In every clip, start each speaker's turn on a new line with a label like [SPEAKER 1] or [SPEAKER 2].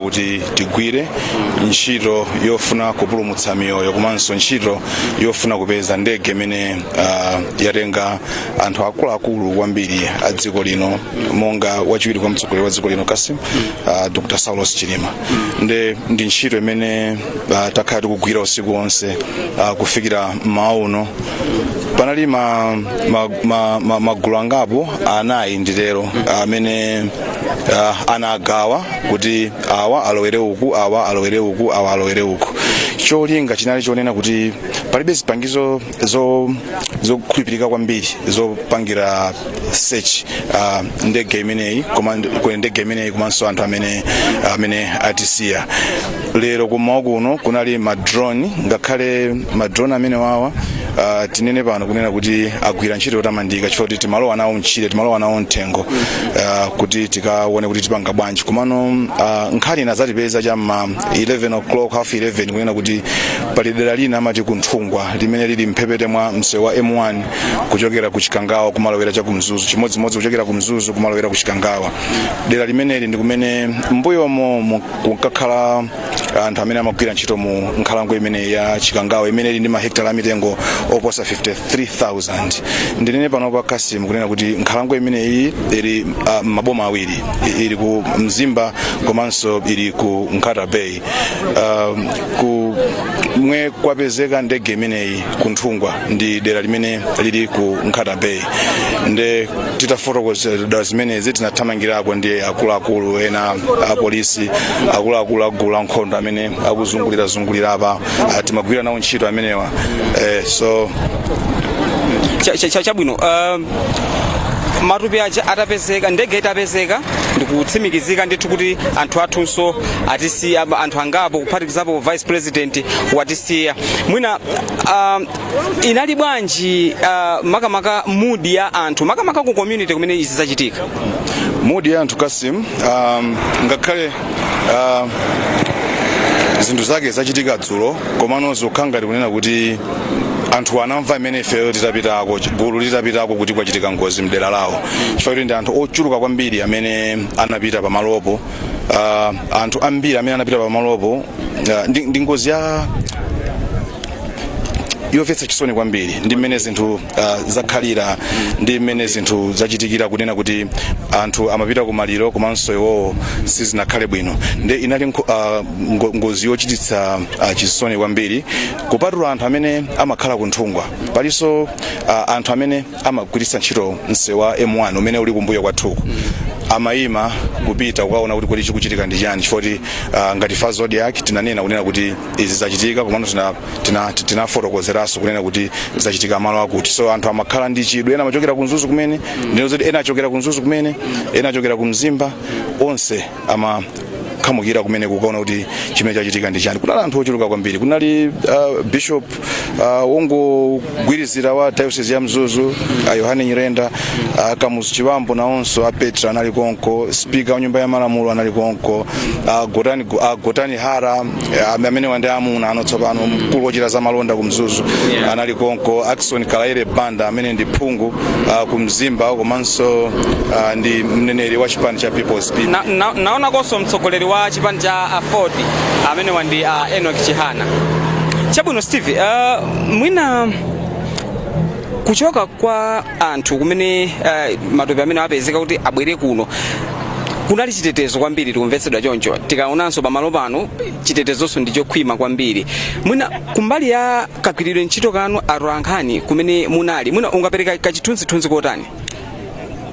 [SPEAKER 1] Kuti tigwire ntchito yofuna kupulumutsa miyoyo komanso ntchito yofuna kupeza ndege imene yatenga anthu akuluakulu kwambiri a dziko lino, monga wachiwiri kwa mtsogoleri wa dziko lino Kasim, Dr Saulos Chilima. Nde ndi ntchito imene takhala tikugwira usiku wonse kufikira mmawa uno. Panali magulu angapo, anayi nditero, amene anagawa kuti awa alowere uku, awa alowere uku, awa alowere uku. Cholinga chinali chonena kuti palibe zipangizo zokhulupirika kwambiri zopangira search ndege imeneyi, koma kwe ndege imeneyi komanso anthu amene atisiya. Lero kumawa kuno kunali ma drone. Ngakhale ma drone amene wawa, tinene pano kunena kuti agwira ntchito yotamandika, chifukwa kuti timalowa nawo mtchire, timalowa nawo mthengo kuti tikaone kuti tipanga bwanji. Komano nkhani inazatipeza cham'ma 11 o'clock, half 11, kunena kuti pali dera lina amati Kunthungwa, limene lili mphepete mwa msewu wa M1 kuchokera ku Chikangawa kumalowera cha ku Mzuzu, chimodzimodzi kuchokera ku Mzuzu kumalowera ku Chikangawa. Dera limeneli ndi kumene mbuyomo kunkakhala anthu amene amagwira ntchito mu nkhalango imene ya Chikangawa, imene ili ndi mahektala amitengo oposa 53,000. Ndinene pano pa Kasim kunena kuti nkhalango imeneyi ili maboma awiri, ili ku Mzimba komanso ili ku Nkhata Bay. Ku mwe kwapezeka ndege imeneyi Kunthungwa ndi dera limene lili ku Nkhata Bay. Nde titafotokozedwa zimenezi, tinathamangirako ndi akuluakulu ena apolisi, akuluakulu agulu la nkhondo amene akuzungulira zungulira apa. Timagwira nawo ntchito amenewa, so
[SPEAKER 2] Chabwino, matupi aja atapezeka, ndege itapezeka, ndikutsimikizika ndithu kuti anthu athunso atisiya, anthu angapo kuphatikizapo vice president watisiya. Mwina inali bwanji, makamaka mood ya anthu, makamaka ku community kumene izi zachitika?
[SPEAKER 1] Mood ya anthu, Kasim, ngakhale zinthu zake zachitika dzulo, komano zikukhala ngati kunena kuti anthu anamva imene ifeyo titapitako, gulu litapitako, kuti kwachitika ngozi mdera lawo, chifukwa kuti ndi anthu ochuluka kwambiri amene anapita pamalopo. Anthu ambiri amene anapita pamalopo, ndi ngozi ya yomvetsa chisoni kwambiri ndi mmene zinthu zakhalira, ndi mmene zinthu zachitikira, kunena kuti anthu amapita kumaliro komanso iwowo sizinakhale bwino. Ndi inali ngozi yochititsa chisoni kwambiri. Kupatula anthu amene amakhala Kunthungwa, palinso anthu amene amagwiritsa ntchito msewu wa M1 umene uli kumbuyo kwathuku, amayima kupita kukaona kuti kodi chikuchitika ndi chani, chifukwa kuti ngati fa Zodiak tinanena kunena kuti izi zachitika, komano tinafotokozeranso kunena kuti zachitika malo akuti. So anthu amakhala ndi chidwi, ena amachokera ku Mzuzu kumene, ndino zoti ena achokera ku Mzuzu kumene, ena achokera ku Mzimba, onse amakhamukira kumene kukaona kuti chimene chachitika ndi chani. Kunali anthu ochuluka kwambiri. Kunali bishop wongogwirizira wa diocese ya Mzuzu, Yohane Nyirenda, Kamuzu Chibambo, nawonso a Petra anali konko, speaker wa nyumba ya malamulo anali konko, Gotani Hara, amene wandi amuna ano tsopano mkulu wochita za malonda ku Mzuzu, anali konko, Akson Kalaire Banda amene ndi phungu ku Mzimba komanso ndi mneneri wa chipani cha People's People.
[SPEAKER 2] Naonakonso mtsogoleri wa chipani cha Aford, amene wandi Enoch Chihana. Chabwino, Steve, mwina kuchoka kwa anthu kumene matupi amene apezeka kuti abwere kuno, kunali chitetezo kwambiri, tikumvetsedwa choncho. Tikaonanso pamalo pano, chitetezonso ndi chokhwima kwambiri. Mwina kumbali ya kagwiridwe ntchito kanu atolankhani kumene munali, mwina ungapereka kachithunzithunzi kotani?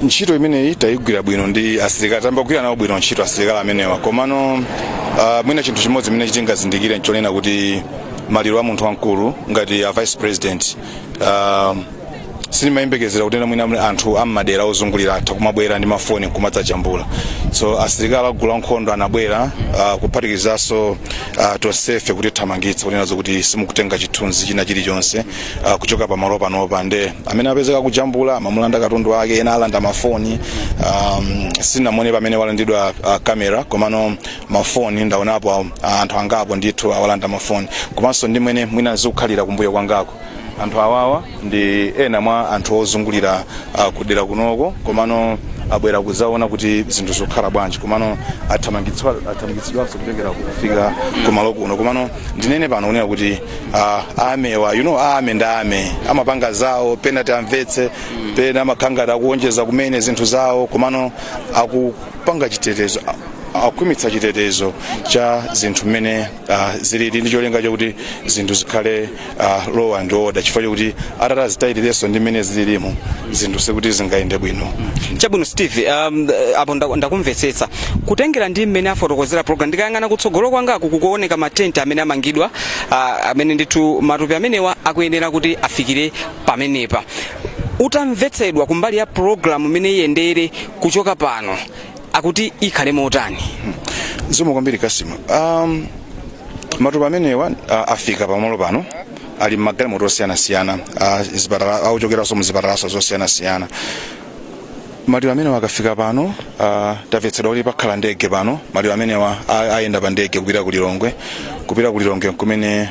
[SPEAKER 1] Ntchito imeneyi tayigwira bwino ndi asilikali, tambagwira nawo bwino ntchito asilikali amenewa. Komano mwina chinthu chimodzi chimene chitingazindikire nchonena kuti maliro a munthu wamkulu ngati a vice president, sindimayembekezera kuti mwina anthu ammadera ozungulira atha kumabwera ndi mafoni kumadzajambula. So asilikali agulu ankhondo anabwera, kuphatikizanso tonsefe, kutithamangitsa kunenazo kuti simukutenga chithunzi china chilichonse kuchoka pamalo panopa. Nde amene apezeka kujambula amamulanda katundu wake, ena alanda mafoni. Sinamone pamene walandidwa kamera, komano mafoni ndaonapo, anthu angapo ndithu awalanda mafoni. Komanso ndi mwene mwina zikukhalira kumbuyo kwangako, anthu awawa ndi ena mwa anthu ozungulira kudera kunoko. Komano Abwera kudzaona kuti zinthu zikukhala bwanji, komano athamangitsidwanso kutengera kufika kumalo kuno. Komano ndinene pano kunena kuti amewa, ame ndi ame amapanga zawo, pena tiamvetse, pena amakhangati akuonjeza kumene zinthu zawo, komano akupanga chitetezo, akukhwimitsa chitetezo cha zinthu mmene zilili, ndi cholinga chakuti zinthu zikhale law and order, chifukwa chakuti atatazitayirirenso ndi mmene zililimo, zinthu sikuti zingayende bwino.
[SPEAKER 2] Chabwino, Steve, apo ndakumvetsetsa. Kutengera ndi mmene afotokozera program, ndikayang'ana kutsogolo kwangaku kukuoneka matenti amene amangidwa, amene ndithu matupi amenewa akuyenera kuti afikire pamenepa. Utamvetsedwa kumbali ya program imene iyendere kuchoka pano, akuti ikhale motani?
[SPEAKER 1] Zikomo kwambiri, Kasimu. Matupi amenewa afika pamalo pano ali mmagalimoto osiyanasiyana, zipatala, akuchokeranso muzipatalaso zosiyanasiyana. Maliro amenewa akafika pano, tamvetsedwa kuti pakhala ndege pano. Maliro amenewa ayenda pa ndege kupita ku Lilongwe. Kupita ku Lilongwe kumene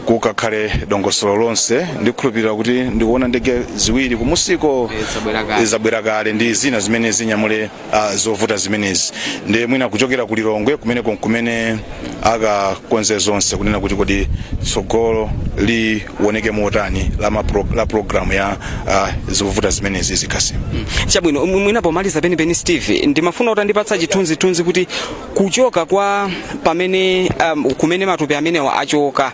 [SPEAKER 1] kukakhale dongosolo lonse. Ndikukhulupirira kuti ndikuona ndege ziwiri kumusiko.
[SPEAKER 2] Zabwera kale.
[SPEAKER 1] Zabwera kale ndi zina zimene zinyamule zovuta zimenezi. Ndi mwina kuchokera ku Lilongwe kumene kumene akakonze zonse, kunena kuti kodi tsogolo liwoneke motani la program ya zovuta zimenezi zikhasi.
[SPEAKER 2] Chabwino, mwina pomaliza penipeni, Steve, ndimafuna utandipatsa chithunzithunzi kuti kuchoka kwa pamene kumene matupi amenewa achoka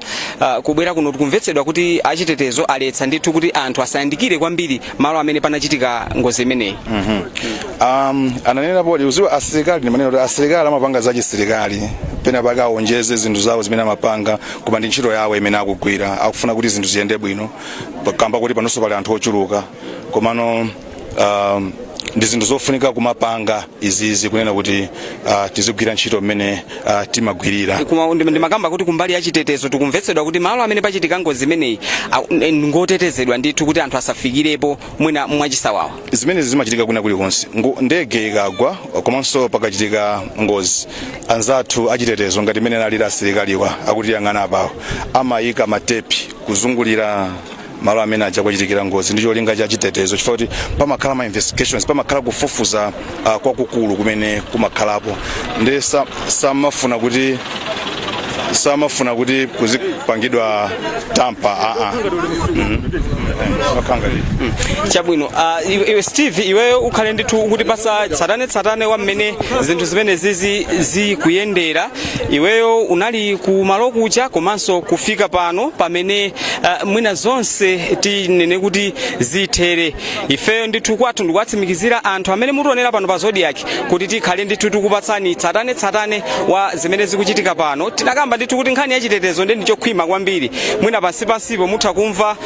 [SPEAKER 2] kubwera kuno, tikumvetsedwa kuti achitetezo aletsa ndithu kuti anthu asayandikire kwambiri malo amene panachitika ngozi imeneyi.
[SPEAKER 1] Ananena poti uziwa asilikali, ndimanena kuti asilikali amapanga zachisilikali, pena pake aonjeze zinthu zawo zimene amapanga, koma ndi ntchito yawo imene akugwira. Akufuna kuti zinthu ziyende bwino, kamba kuti panonso pali anthu ochuluka. Komano ndi zinthu zofunika kumapanga izizi, kunena kuti tizigwira ntchito mmene timagwirira.
[SPEAKER 2] Koma ndimakamba kuti kumbali ya chitetezo, tikumvetsedwa kuti malo amene pachitika ngozi imeneyi ngotetezedwa ndithu kuti anthu asafikirepo mwina mwachisawawa.
[SPEAKER 1] Zimenezi zimachitika kwina kulikonse. Ndege ikagwa komanso pakachitika ngozi, anzathu achitetezo, ngati mmene analili asilikaliwa akutiyang'ana apawo, amayika matepi kuzungulira malo amene aja kwachitikira ngozi ndi cholinga cha chitetezo, chifukwa kuti pamakhala ma investigations, pamakhala kufufuza kwakukulu kumene kumakhalapo, ndi samafuna kuti kuzipangidwa tamper. Aa,
[SPEAKER 2] Chabwino, iwe Steve, iweyo ukhale ndithu ukutipasa tsatane-tsatane wa mmene zinthu zimene zizi zikuyendera. Iweyo unali ku malo kucha komanso kufika pano pamene mwina zonse tinene kuti zithere. Ifeyo ndithu kwathu ndikuwatsimikizira anthu amene mutionera pano pa Zodiac kuti tikhale ndithu tikupatsani tsatane-tsatane wa zimene zikuchitika pano. Tinakamba ndithu kuti nkhani yachitetezo ndi ndichokhwima kwambiri. Mwina pansipansipo mutha kumva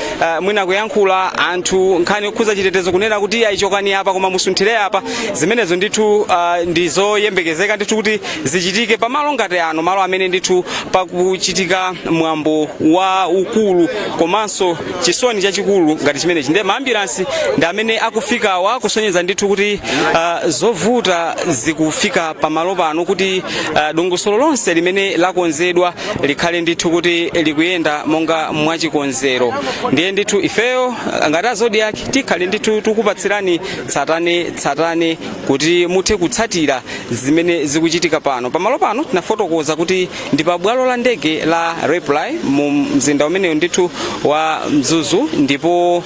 [SPEAKER 2] mwina kuyankhula anthu nkhani yokhuza chitetezo, kunena kuti ayichokani apa koma musunthire apa. Zimenezo ndithu ndi zoyembekezeka ndithu kuti zichitike pamalo ngati ano, malo amene ndithu pakuchitika mwambo wa ukulu komanso chisoni chachikulu ngati chimenechi. Ndiye maambulansi ndi amene akufikawa, kusonyeza ndithu kuti zovuta zikufika pamalo pano kuti dongosolo lonse limene lakonzedwa likhale ndithu kuti likuyenda monga mwachikonzero. Ndiye ndithu ifeyo ngati a Zodiac tikhale ndithu tikupatsirani tsatane tsatane kuti muthe kutsatira zimene zikuchitika pano pamalo pano. Tinafotokoza kuti ndi pa bwalo la ndege la Raiply mu mzinda umenewu ndithu wa Mzuzu, ndipo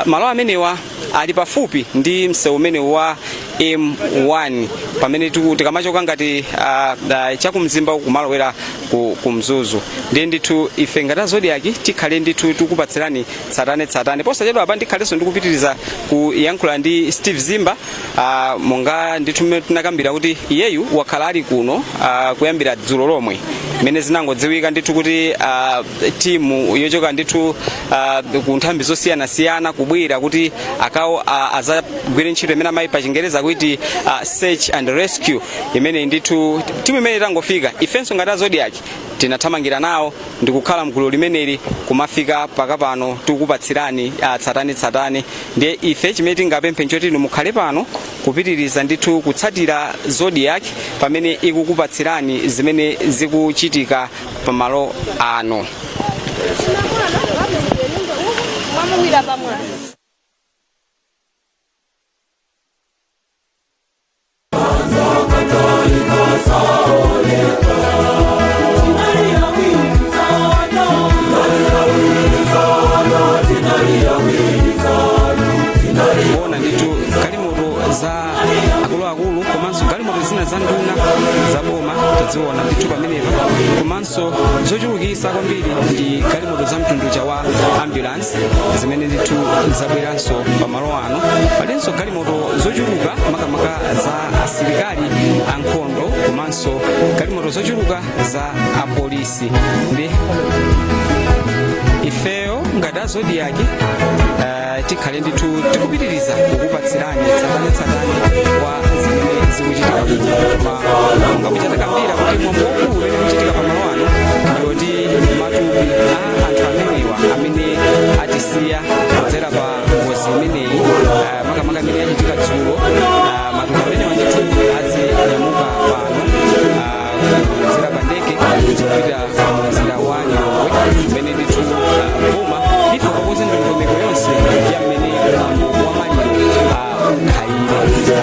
[SPEAKER 2] malo amenewa ali pafupi ndi msewu umenewu wa M1, pamene tikamachoka ngati chakumzimba kumalowera ku Mzuzu. Ndiye ndithu ife ngati a Zodiac tikhale ndithu tikupatsirani tsatane tsatane posachedwa apa. Ndikhalenso ndikupitiriza kuyankhula ndi Steve Zimba, monga ndithu mmene tinakambira kuti iyeyu wakhala ali kuno kuyambira dzulo lomwe mmene zinangodziwika ndithu kuti timu yochoka ndithu ku nthambi zosiyanasiyana kubwera kuti akawo azagwire ntchito imene amayi pa Chingereza kuti search and rescue, imene ndithu timu imene itangofika, ifenso ngati a Zodiac tinathamangira nawo ndikukhala mgulu limeneli kumafika paka pano tikukupatsirani tsatane tsatane. Ndiye ife chimene tingapemphe nchoti inu mukhale pano kupitiriza ndithu kutsatira Zodiac pamene ikukupatsirani zimene zikuchitika pamalo ano.
[SPEAKER 3] Mwamuwira pamwana.
[SPEAKER 2] Zaboma taziona ndithu pamenepa, komanso zochulukisa kwambiri ndi galimoto za mtundu wa ambulance zimene ndithu zabweranso pamalo ano. Palinso galimoto zochuluka, makamaka za asilikali ankhondo, komanso galimoto zochuluka za apolisi. Ndi ifeyo ngati a Zodiak tikhale ndithu tikupitiriza kukupatsirani tsatanetsatane wa zimene zikuchitika kuno. Koma monga muchatakambira kuti mwambo waukulu umene ukuchitika pamalo ano ndiyoti matupi a anthu amenewa amene atisiya kudzera pa ngozi imeneyi, makamaka imene yachitika dzulo, matupi amenewa ndithu azinyamuka pano kudzera pa ndege kupita mu mzinda wa Lilongwe, kumene ndithu boma lifotokoze ndondomeko yonse ya mmene mwambo wa maliro ukhalire.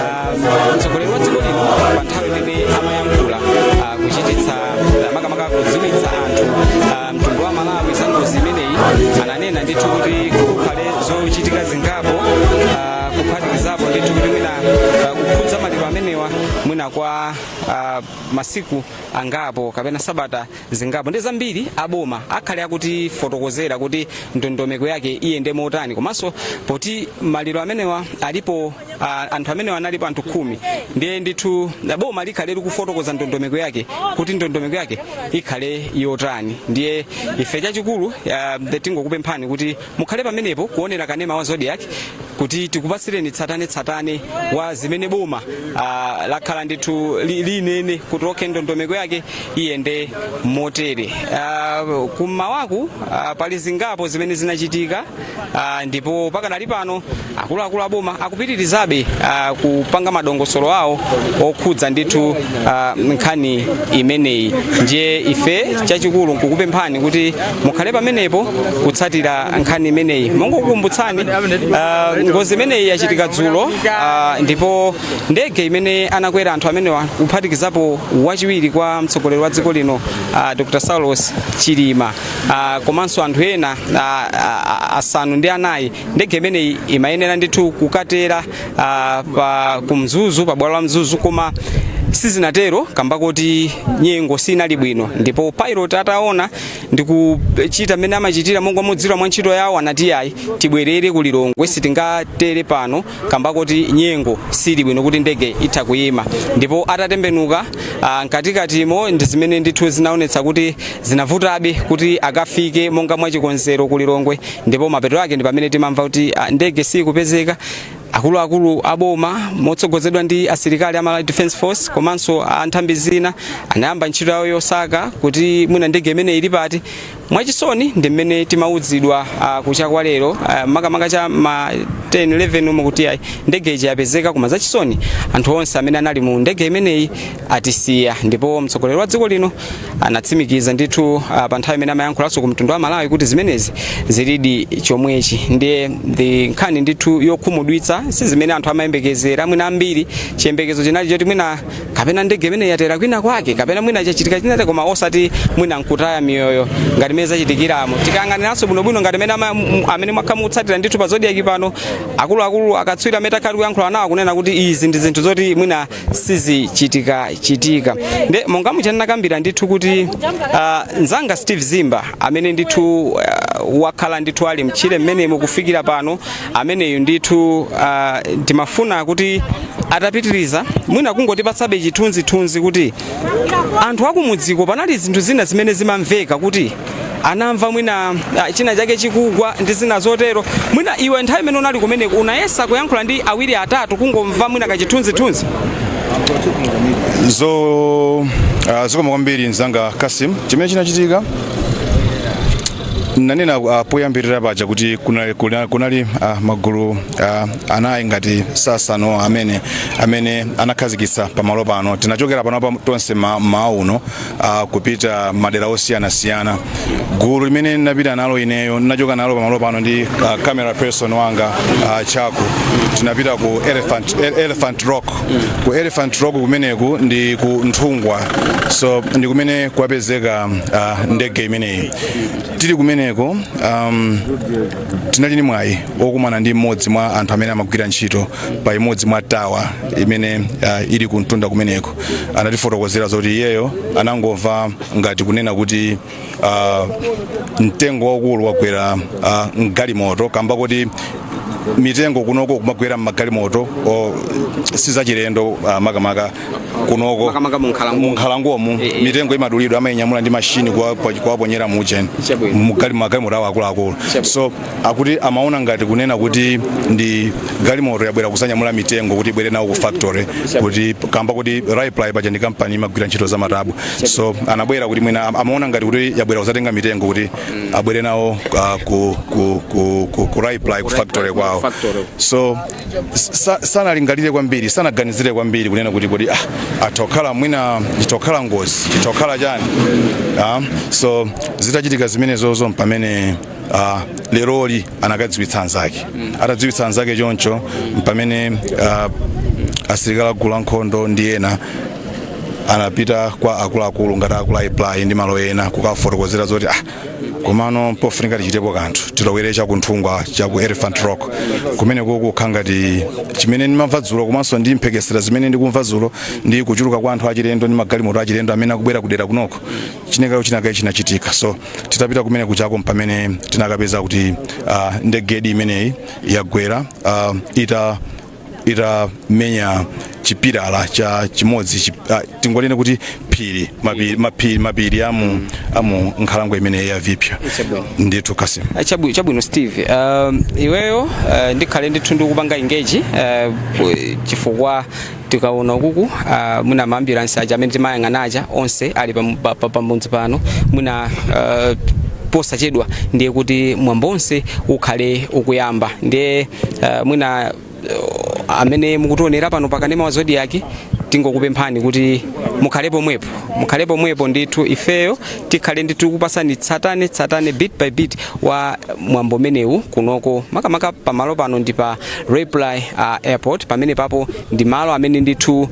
[SPEAKER 2] Mtsogoleri wa dziko lino, pa nthawi imene amayankhula, kuchititsa, makamaka kudziwitsa anthu, mtundu wa Malawi za ngozi imeneyi, ananena ndithu kuti kukhale zochitika zingapo, kuphatikizapo ndithu kuti mwina kukhudza maliro amenewa mwina kwa masiku angapo kapena sabata zingapo. Ndi zambiri aboma akhale akutifotokozera kuti ndondomeko yake iyende motani. Komanso poti maliro amenewa alipo, anthu amenewa analipo anthu 10, ndiye ndithu boma likhale likufotokoza ndondomeko yake, kuti ndondomeko yake ikhale yotani. Ndiye ife chachikulu tingokupemphani kuti mukhale pamenepo kuonera kanema wa Zodiak kuti tikupatsireni tsatanetsatane wa zimene boma lakhala ndithu linene kuti okay, ndondomeko yake iyende motere. Kummawaku pali zingapo zimene zinachitika, ndipo pakadali pano akuluakulu aboma akupitirizabe kupanga madongosolo awo okhudza ndithu nkhani imeneyi. Ndiye ife chachikulu nkukupemphani kuti mukhale pamenepo kutsatira nkhani imeneyi. Mongokukumbutsani, ngozi imeneyi yachitika dzulo, ndipo ndege imene anakwera anthu amenewa, kuphatikizapo wachiwiri kwa mtsogoleri wa dziko lino, Dr Saulos Chilima, komanso anthu ena 94, ndege imeneyi imayenera ndithu kukatera pa kumzuzu, pa bwalo la Mzuzu, koma sizinatero kamba kuti nyengo sinali bwino. Ndipo pilot ataona ndikuchita mmene amachitira monga mudziwa mwa ntchito yawo, anati ayi, tibwerere ku Lilongwe, sitingatere pano kamba kuti nyengo sili bwino kuti ndege itha kuyima. Ndipo atatembenuka mkatikatimo, ndi zimene ndithu zinaonetsa kuti zinavutabe kuti akafike monga mwachikonzero ku Lilongwe. Ndipo mapeto ake ndi pamene timamva kuti ndege sikupezeka. Akuluakulu aboma motsogozedwa ndi asilikali a Malawi Defence Force komanso a nthambi zina anayamba ntchito yawo yosaka kuti mwina ndege imene ili pati. Mwachisoni ndi mmene timaudzidwa kucha kwa lero, makamaka cha ma 10 11 umo, kuti ayi, ndege ija yapezeka, koma zachisoni anthu onse amene anali mu ndege imeneyi atisiya. Ndipo mtsogoleri wa dziko lino anatsimikiza ndithu pa nthawi imene amayankhulanso ku mtundu wa Malawi kuti zimenezi zilidi chomwechi. Ndiye ndi nkhani ndithu yokhumudwitsa, si zimene anthu amayembekezera. Mwina ambiri chiyembekezo chinali choti mwina kapena ndege imene yatera kwina kwake, kapena mwina chachitika chinate, koma osati mwina nkutaya miyoyo ngati mmene zachitikiramo. Tikayang'aniranso bwinobwino ngati mmene amene mwakhala mukutsatira ndithu pa Zodiak pano, akuluakulu akatswiri amene takhala tikuyankhula nawo kunena kuti izi ndi zinthu zoti mwina sizichitika chitika. Nde monga muchanakambira ndithu kuti mzanga Steve Zimba, amene ndithu wakhala ndithu ali mtchire mmenemu kufikira pano, ameneyu ndithu timafuna kuti atapitiriza mwina kungotipatsabe chithunzithunzi kuti anthu akumudziko panali zinthu zina zimene zimamveka kuti anamva mwina china chake chikugwa ndi zina zotero. Mwina iwe nthawi imene unali kumeneko unayesa kuyankhula ndi awiri atatu kungomva mwina kachithunzithunzi?
[SPEAKER 1] Zo zikoma kwambiri, mzanga Kasim. Chimene chinachitika, nanena poyambirira paja kuti kunali magulu anayi ngati sasano amene anakhazikitsa pamalo pano. Tinachokera pano tonse mmawa uno kupita madera osiyanasiyana. Gulu limene ndinapita nalo ineyo, ndinachoka nalo pamalo pano ndi camera person wanga, Chaku, tinapita ku Elephant Rock. Ku Elephant Rock kumeneku ndi ku Nthungwa, so ndi kumene kwapezeka ndege imeneyi. Tili kumeneko kumeneko, tinali ndi mwayi wokumana ndi mmodzi mwa anthu amene amagwira ntchito pa imodzi mwa tower imene ili kumtunda kumeneko. Anatifotokozera zoti iyeyo anangomva ngati kunena kuti mtengo waukulu wagwera mgalimoto, kamba kuti mitengo kunoko kumagwera mmagalimoto sizachilendo, makamaka kunoko.
[SPEAKER 2] Makamaka mu nkhalango.
[SPEAKER 1] Mu nkhalangomu. Mitengo imadulidwa, amayinyamula ndi mashini kuwaponyera mujeni magalimoto awo akuluakulu. So akuti amaona ngati kunena kuti ndi galimoto yabwera kusanyamula mitengo kuti ibwere nawo ku factory, kuti kamba kuti Raiply paja ndi kampani imagwira ntchito za matabwa. So anabwera kuti mwina amaona ngati kuti yabwera kuzatenga mitengo kuti abwere nawo ku Raiply, ku factory kwawo.
[SPEAKER 2] Factory.
[SPEAKER 1] So sanalingalire kwambiri, sanaganizire kwambiri kunena kuti kodi atokhala mwina itokhala ngozi, itokhala chani. So zitachitika zimenezozo pamene leroli anakadziwitsa anzake. Atadziwitsa anzake choncho, pamene asilikali agulu lankhondo ndi ena anapita kwa akuluakulu ngati akulu a Raiply ndi malo ena kukafotokozera zoti komano pofunika tichitepo kanthu, tilowere chakunthungwa, chaku Elephant Rock kumene kukukha ngati chimene ndimamva dzulo, komanso ndi mphekesera zimene ndikumva dzulo ndi kuchuluka kwa anthu achilendo ndi magalimoto achilendo amene akubwera kudera kunoko, chinekayo chinakayi chinachitika. So titapita kumene kuchako pamene tinakapeza kuti ndegedi imeneyi yagwera itamenya chipilala cha chimodzi tingonene kuti phiri, mapiri, mapiri, mapiri amu nkhalango imeneyi ya Viphya. Ndithu, Kasim.
[SPEAKER 2] Chabwino Steve, iweyo ndikhale ndithu ndikupanga engage, chifukwa tikaona ukuku, mwina ma ambulance aja amene timayang'ana aja onse ali pamudzi pano. Mwina posachedwa ndiye kuti mwambo onse ukhale ukuyamba. Ndiye mwina amene mukutionera pano pakanema wa Zodiak, tingokupemphani kuti mukhale pomwepo, mukhale pomwepo ndithu. Ifeyo tikhale ndithu kupasani tsatane tsatane, bit by bit, wa mwambo umenewu kunoko, makamaka pamalo pano ndi pa Raiply Airport. Pamene papo ndi malo amene ndithu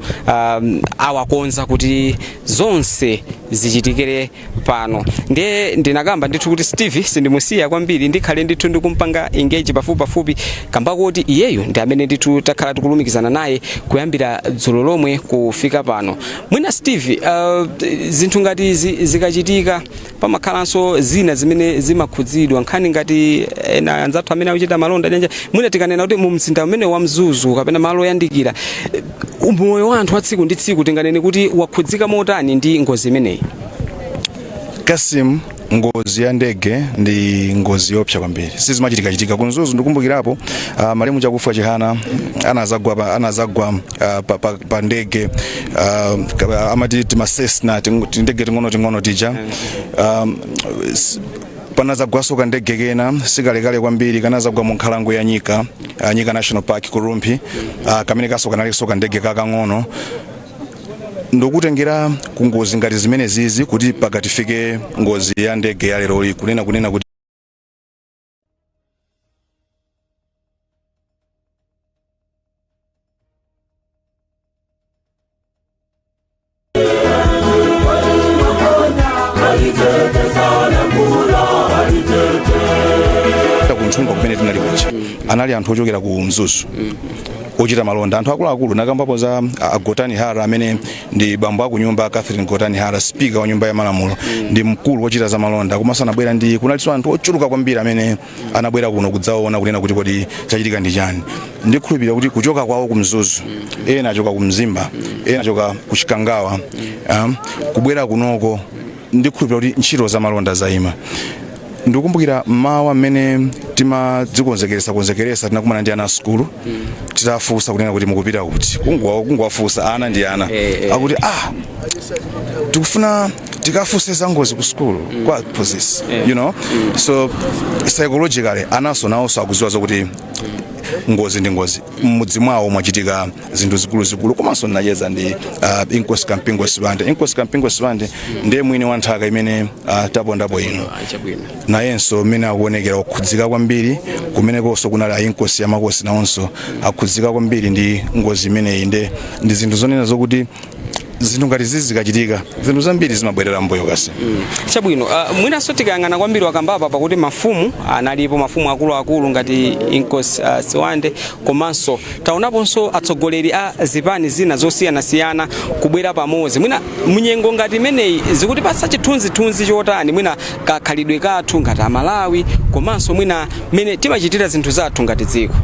[SPEAKER 2] awakonza kuti zonse zichitikire pano. Ndiye ndinakamba ndithu kuti Steve sindimusiya kwambiri, ndikhale ndithu ndikumpanga engage pafupi pafupi, kamba kuti iyeyo ndi amene ndithu takhala tikulumikizana naye kuyambira dzulo lomwe kufika pano. Mwina Steve, zinthu ngati izi zikachitika, pamakhalanso zina zimene zimakhudzidwa, nkhani ngati ena anzathu amene akuchita malonda nyanja. Mwina tikanena kuti mu mzinda umene wa Mzuzu kapena malo oyandikira, moyo wa anthu wa tsiku ndi tsiku tinganene kuti wakhudzika motani ndi ngozi imeneyi?
[SPEAKER 1] Kasim, ngozi ya ndege ndi ngozi yoopsa kwambiri, sizimachitika-chitika ku Mzuzu. Ndikumbukirapo malemu Chakufwa Chihana anazagwa pa ndege, amati tima Cessna, tindege ting'ono ting'ono tija. Panazagwaso kandege kena sikalekale kwambiri, kanazagwa mu nkhalango ya Nyika, Nyika National Park ku Rumphi, kamene kaso kanalinso kandege kakang'ono. Ndikutengera ku ngozi ngati zimene zizi kuti pakatifike ngozi ya ndege ya leroli, kunena kuti kunthungwa kumene tinali kuja anali anthu ochokera ku Mzuzu ochita malonda, anthu akuluakulu. Nakambapo za Gotani Hara amene ndi bambo aku nyumba Catherine Gotani Hara, speaker wa nyumba ya malamulo, ndi mkulu wochita za malonda. Komanso anabwera ndi kunalinso anthu ochuluka kwambiri amene anabwera kuno kudzaona kunena kuti kodi chachitika ndi chani. Ndikhulupirira kuti kuchoka kwawo ku Mzuzu, ena achoka ku Mzimba, ena achoka ku Chikangawa, kubwera kunoko, ndikhulupirira kuti ntchito za malonda zayima. Ndikukumbukira mmawa mmene timadzikonzekeresa konzekeresa, tinakumana ndi ana a sukulu. Titafunsa kunena kuti mukupita kuti, kungowafunsa ana ndi ana, akuti tikufuna tikafunse za ngozi ku sukulu kwa aphunzitsi. So psychologically anaso nawonso akudziwa zokuti ngozi ndi ngozi, mmudzi mwawo mwachitika zinthu zikuluzikulu. Komanso ndinacheza ndi Inkosi Kampingo Sibande. Inkosi Kampingo Sibande ndiye mwini wa nthaka imene tapondapo ino. Nayenso mmene akuonekera kukhudzika kwambiri. Kumenekonso kunali a Inkosi ya Makosi, nawonso akhudzika kwambiri ndi ngozi imeneyi. Nde ndi zinthu zonena zokuti Zinthu ngati zizi zikachitika, zinthu zambiri zimabwerera mbuyo kasi.
[SPEAKER 2] Chabwino, mwinanso tikayang'ana kwambiri, wakambapa pakuti mafumu analipo, mafumu akuluakulu ngati Inkosi Siwande, komanso taonaponso atsogoleri a zipani zina zosiyanasiyana kubwera pamodzi. Mwina munyengo ngati imeneyi zikutipatsa chithunzithunzi chotani, mwina kakhalidwe kathu ngati Amalawi, komanso mwina mmene timachitira zinthu zathu ngati dziko?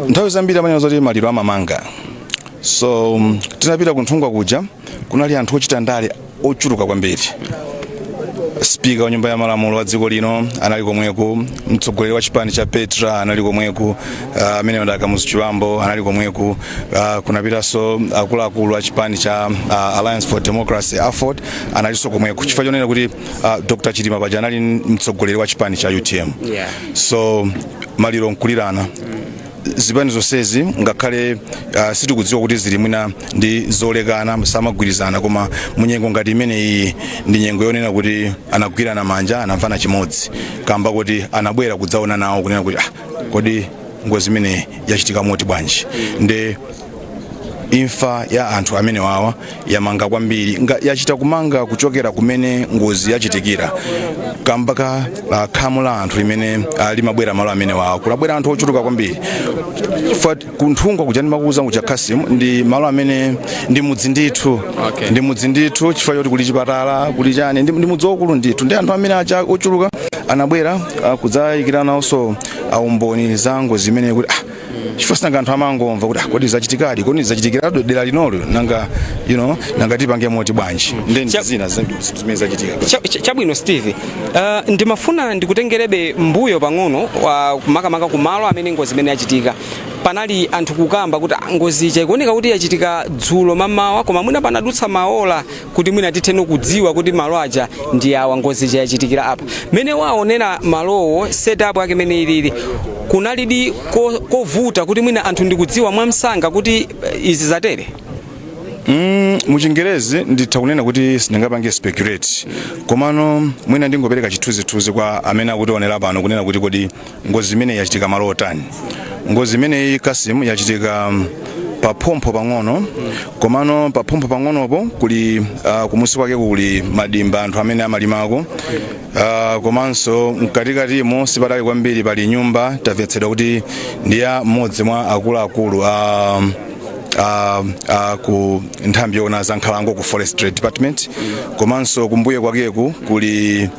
[SPEAKER 1] Nthawi zambiri amanena zoti maliro amamanga. So tinapita kuNthungwa kuja, kunali anthu ochita ndale ochuluka kwambiri. Spika wa Nyumba ya Malamulo wa dziko lino anali komweko, mtsogoleri wa chipani cha Petra anali komweko, amene uh, Kamuzu Chibambo anali komweko, kunapitanso akuluakulu a chipani cha Alliance for Democracy, AFORD, analinso komweko, chifukwa chonena kuti Dr Chilima paja anali mtsogoleri wa chipani cha UTM. So maliro nkulirana, zipani zonsezi, ngakhale sitikudziwa kuti zili mwina ndi zolekana, samagwirizana, koma munyengo ngati imeneyi ndi nyengo yonena kuti anagwirana manja, anamvana chimodzi, kamba kuti anabwera kudzaona nawo kunena kuti, ah, kodi ngozi imeneyi yachitika moti bwanji? Ndi imfa ya anthu amene wawa yamanga kwambiri, yachita kumanga kuchokera kumene ngozi yachitikira, kamba ka khamu la anthu limene limabwera malo amene wawa. Kunabwera anthu ochuluka kwambiri. Chifukwa kuNthungwa kuja, ndimakuuza kuja Kasimu, ndi malo amene ndi mudzi ndithu. Ndi mudzi ndithu, chifukwa choti kuli chipatala, kuli chani, ndi mudzi waukulu ndithu. Ndi anthu amene aja ochuluka anabwera kudzayikira nawonso aumboni za ngozi imene kuti, ah, chifukwa sinanga anthu amangomva kuti, ah, kodi zachitikadi? Kodi zachitikira dera linolo? Nanga nanga tipange moti bwanji? Ndi zina zimene zachitika.
[SPEAKER 2] Chabwino Steve, ndimafuna ndikutengerebe mbuyo pang'ono, makamaka kumalo amene ngozi imene yachitika. Panali anthu kukamba kuti, ah, ngozi ija ikuoneka kuti yachitika dzulo mamawa, koma mwina panadutsa maola kuti mwina titheno kudziwa kuti malo aja ndi awa, ngozi ija yachitikira apa. Mene waonera malowo, setup yake mene ilili, kunalidi kovuta kuti mwina anthu ndikudziwa mwamsanga kuti izi zatere?
[SPEAKER 1] Muchingerezi nditha kunena kuti sindingapange speculate, komano mwina ndingopereka chithunzithunzi kwa amene akutionera pano kunena kuti kodi ngozi imeneyi yachitika malo otani? Ngozi imeneyi, Kasim, yachitika paphompho pang'ono, komano paphompho pang'onopo kuli kumusi kwake kuli madimba, anthu amene amalimako, komanso mkatikatimo sipatali kwambiri pali nyumba, tamvetsedwa kuti ndi ya mmodzi mwa akuluakulu a ku nthambi yoona za nkhalango, ku Forestry Department. Komanso kumbuyo kwakeku kuli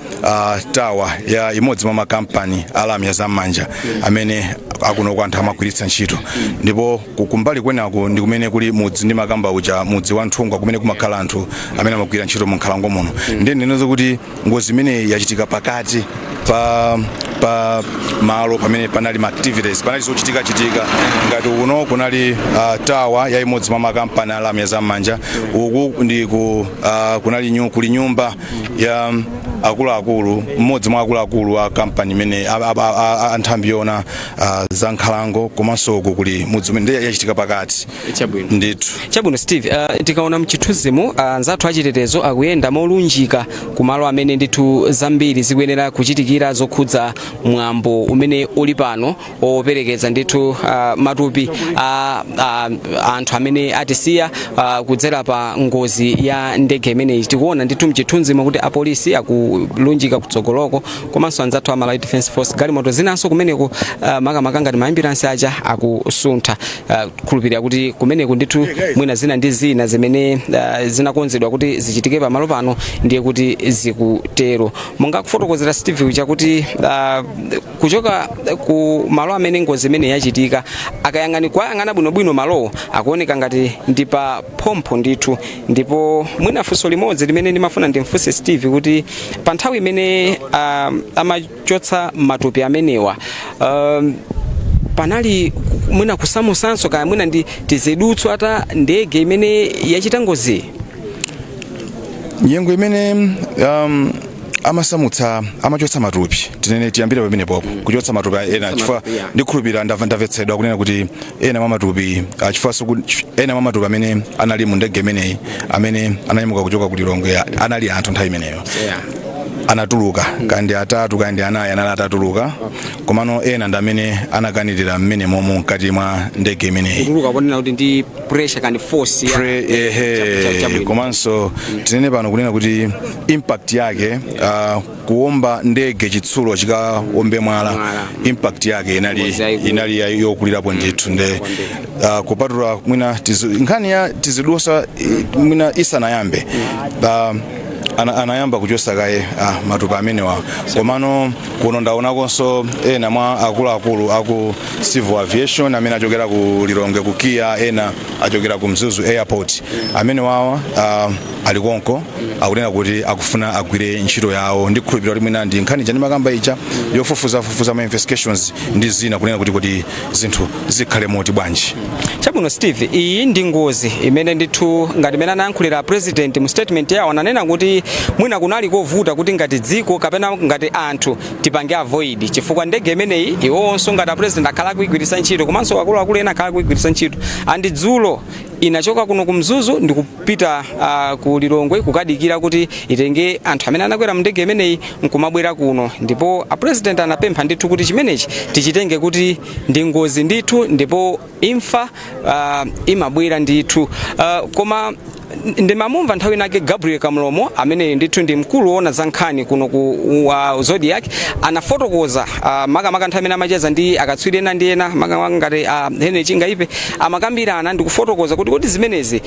[SPEAKER 1] tower ya imodzi mwa makampani alamya zam'manja amene akunoko anthu amagwiritsa ntchito. Ndipo kumbali kwenaku ndi kumene kuli mudzi ndi makamba uja, mudzi wa Nthungwa, kumene kumakhala anthu amene amagwira ntchito mu nkhalango muno. Ndiye ndinene kuti ngozi imeneyi yachitika pakati pa malo pamene panali ma activities, panali zochitikachitika. Ngati uno kunali tower ya imodzi mwa makampani alamya zam'manja, uku ndi kunali kuli nyumba ya akuluakulu, mmodzi mwa akuluakulu a kampani imene a nthambi yoona za nkhalango, komanso uku kuli mudzi umene. Ndiye yachitika pakati.
[SPEAKER 2] Chabwino.
[SPEAKER 1] Ndithu.
[SPEAKER 2] Chabwino Steve, tikaona mchithunzimu, anzathu achitetezo akuyenda molunjika kumalo amene ndithu zambiri zikuyenera kuchitikira zokhudza mwambo umene uli pano operekeza ndithu matupi a anthu amene atisiya kudzera pa ngozi ya ndege imeneyi. Tikuona ndithu mchithunzimo kuti apolisi akulunjika kutsogoloko, komanso anzathu a Malawi Defence Force, galimoto zinanso kumeneko, makamaka ngati maambulansi aja akusuntha, khulupirira kuti kumeneko ndithu mwina zina ndi zina zimene zinakonzedwa kuti zichitike pamalo pano ndiye kuti zikutero. Monga kufotokozera Steve uja kuti kuchoka ku malo amene ngozi imene yachitika, akayang'ani kwayang'ana bwinobwino malowo akuoneka ngati ndi pa phompho ndithu. Ndipo mwina funso limodzi limene ndimafuna ndimfunse Steve kuti pa nthawi imene amachotsa matupi amenewa, panali mwina kusamusanso kaya mwina ndi tizidutswa ta ndege imene yachita ngozi?
[SPEAKER 1] Nyengo imene amasamutsa, amachotsa matupi, tinene tiyambire pamene popo, kuchotsa matupi ena, chifukwa ndikhulupirira ndamvetsedwa kunena kuti ena mwa matupi, chifukwa ena mwa matupi amene anali mu ndege imeneyi amene ananyamuka kuchoka ku Lilongwe anali anthu nthawi imeneyo. Anatuluka, kandi atatu kandi anayi anali atatuluka, komano ena ndi amene anakanirira mmene momo mkati mwa ndege imeneyi.
[SPEAKER 2] Kutuluka ponena kuti ndi pressure kandi force ya
[SPEAKER 1] Ehe.
[SPEAKER 2] Chabwino.
[SPEAKER 1] Komanso tinene pano kunena kuti impact yake, kuomba ndege, chitsulo chikaombe mwala,
[SPEAKER 2] Mwala.
[SPEAKER 1] impact yake inali
[SPEAKER 2] Ngozi yayikulu.
[SPEAKER 1] inali yokulirapo ndithu. Nde kupatula mwina nkhani ya tizidusa mwina isanayambe, anayamba kuchosa kaye matupa amenewa. Komano kuno ndaonakonso ena mwa akuluakulu aku civil aviation amene achokera ku Lilongwe, ku KIA, ena achokera ku Mzuzu Airport, amene wawa ali konko, akunena kuti akufuna agwire ntchito yawo. Ndikhulupirira kuti mwina ndi nkhani ija ndimakamba ija yofufuzafufuza ma investigations ndi zina, kunena kuti zinthu zikhale moti bwanji.
[SPEAKER 2] Chabwino, Steve, iyi ndi ngozi imene ndithu ngati imene anayankhulira president mu statement yawo, ananena kuti mwina kunali kovuta kuti ngati dziko kapena ngati anthu tipange avoid, chifukwa ndege imeneyi iwonso ngati a president akhala akuigwiritsa ntchito, komanso akuluakulu ena akhala akuigwiritsa ntchito. And dzulo inachoka kuno ku Mzuzu ndikupita ku Lilongwe kukadikira kuti itenge anthu amene anakwera mu ndege imeneyi nkumabwera kuno. Ndipo a president anapempha ndithu kuti chimenechi tichitenge kuti ndi ngozi ndithu, ndipo imfa imabwera ndithu. Koma ndimamumva nthawi inake Gabriel Kamlomo, amene ndithu ndi mkulu woona za nkhani kuno ku Zodiac, anafotokoza makamaka nthawi imene amacheza ndi akatswiri ena ndi ena, makamaka ngati Henry Chingaipe, amakambirana ndi kufotokoza kuti kodi zimenezi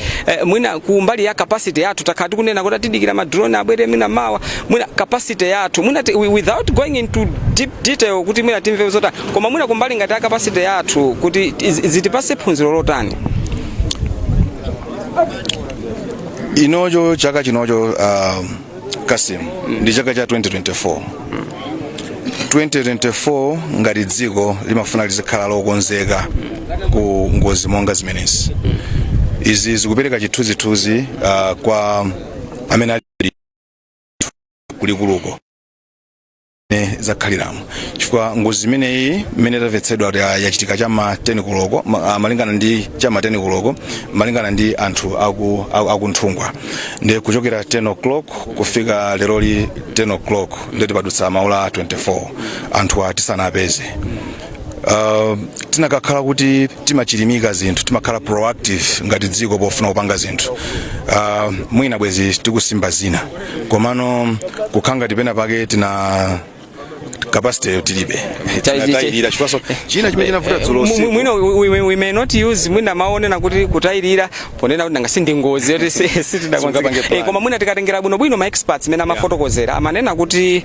[SPEAKER 2] mwina ku mbali ya capacity yathu, takhala tikunena kuti atidikira ma drone abwere mwina mawa, mwina capacity yathu mwina without going into deep detail kuti mwina timve zotani, koma mwina kumbali ngati ya capacity yathu kuti zitipase phunziro lotani?
[SPEAKER 1] Inocho chaka chinocho, Kasim, ndi chaka cha 2024. 2024 ngati dziko limafuna lizikhala lokonzeka ku ngozi monga zimenezi. Izi zikupereka chithunzithunzi kwa amene ali kulikuluko ne zakhaliramo, chifukwa ngozi imeneyi imene tamvetsedwa kuti yachitika chama 10 koloko, malingana ndi chama 10 koloko, malingana ndi anthu aku Nthungwa. Ndi kuchokera 10 o'clock kufika leroli 10 o'clock, ndeti padutsa maola 24 anthu atisanapeze. Tinakakhala kuti timachilimika zinthu, timakhala proactive ngati dziko pofuna kupanga zinthu, mwina bwezi tikusimba zina. Komano kukhala ngati pena pake tina capacity tilibe, tinatayirira, chifukwa china chimene chinavuta dzulo usiku.
[SPEAKER 2] Mwina we may not use mwina maonena kuti kutayirira, ponena kuti nanga sindi ngozi yoti sitinakonzeka.
[SPEAKER 1] Sungapange plan.
[SPEAKER 2] Koma mwina tikatengera bwinobwino ma experts mene amafotokozera, amanena kuti